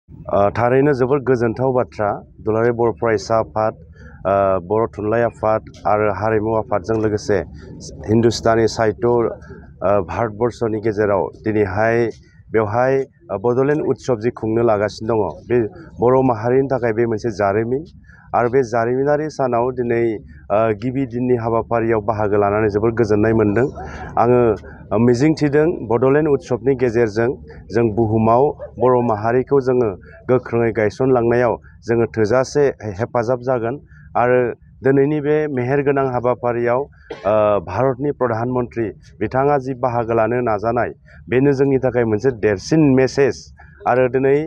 थारैनो जोबोर गोजोनथाव बाथ्रा दुलाराय बर' फरायसा आफाद, बर' थुनलाइ आफाद आरो हारिमु आफादजों लोगोसे हिन्दुस्तानी साहित्य भारतबर्षनि गेजेराव दिनैहाय बेवहाय बड'लेण्ड उत्सव जि खुंनो लागासिनो दङ। बे बर' माहारिनि थाखाय बे मोनसे जारिमिन आरो बे जारिमिनारि सानाव दिनै गिबि दिननि हाबाफारियाव बाहागो लानानै जोबोर गोजोननाय मोन्दों। आङो मिजिंथिदों बड'लेण्ड उत्सवनि गेजेरजों जों बुहुमाव बर' माहारिखौ जोङो गोख्रोङै गायसनलांनायाव जोङो थोजासे हेफाजाब जागोन आरो दिनैनि बे मेहेरगोनां हाबाफारियाव भारतनि प्रधान मन्त्रि बिथाङा जि बाहागो लानो नाजानाय बेनो जोंनि थाखाय मोनसे देरसिन मेसेज आरो दिनै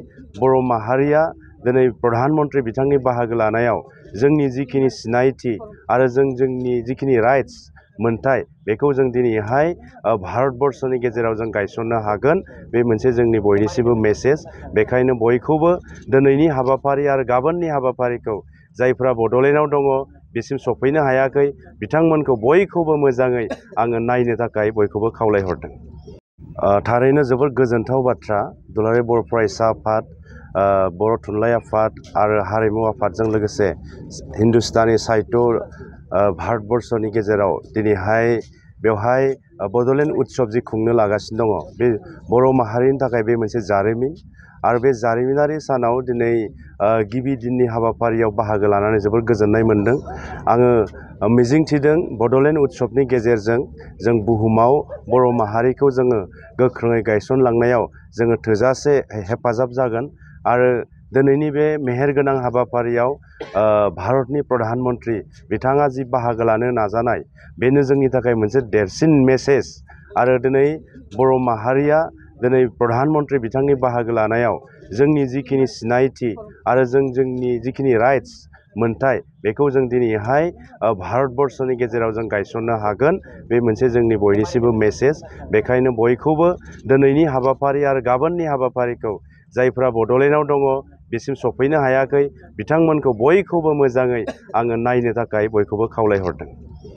बर' माहारिया दिनै प्रधान मन्त्रि बिथांनि बाहागो लानायाव जोंनि जिखिनि सिनायथि आरो जोंनि जिखिनि राइट्स मोनथाय बेखौ जों दिनैहाय भारतबर्षनि गेजेराव जों गायसननो हागोन। बे मोनसे जोंनि बयनिसिमबो मेसेज। बेखायनो बयखौबो दिनैनि हाबाफारि आरो गाबोननि हाबाफारिखौ जायफ्रा बड'लेण्डआव दङ बिसिम सफैनो हायाखै बिथांमोनखौ बयखौबो मोजाङै आङो नायनो थाखाय बयखौबो खावलायहरदों। थारैनो जोबोर गोजोनथाव बाथ्रा दुलाराय बर' फरायसा आफाद, बर' थुनलाइ आफाद आरो हारिमु आफादजों लोगोसे हिन्दुस्तानी साहित्य भारतबर्षनि गेजेराव दिनैहाय बेवहाय बड'लेण्ड उत्सव जि खुंनो लागासिनो दङ। बे बर' माहारिनि थाखाय बे मोनसे जारिमिन आरो बे जारिमिनारि सानाव दिनै गिबि दिननि हाबाफारियाव बाहागो लानानै जोबोर गोजोननाय मोन्दों। आङो मिजिंथिदों बड'लेण्ड उत्सवनि गेजेरजों जों बुहुमाव बर' माहारिखौ जोङो गोख्रोङै गायसनलांनायाव जोङो थोजासे हेफाजाब जागोन आरो दिनैनि बे मेहेरगोनां हाबाफारियाव भारतनि प्रधान मन्त्रि बिथाङा जि बाहागो लानो नाजानाय बेनो जोंनि थाखाय मोनसे देरसिन मेसेज आरो दिनै बर' माहारिया दिनै प्रधान मन्त्रि बिथांनि बाहागो लानायाव जोंनि जिखिनि सिनायथि आरो जोंनि जिखिनि राइट्स मोनथाय बेखौ जों दिनैहाय भारतबर्षनि गेजेराव जों गायसननो हागोन। बे मोनसे जोंनि बयनिसिमबो मेसेज। बेखायनो बयखौबो दिनैनि हाबाफारि आरो गाबोननि हाबाफारिखौ जायफ्रा बड'लेण्डआव दङ बिसिम सफैनो हायाखै बिथांमोनखौ बयखौबो मोजाङै आङो नायनो थाखाय बयखौबो खावलायहरदों।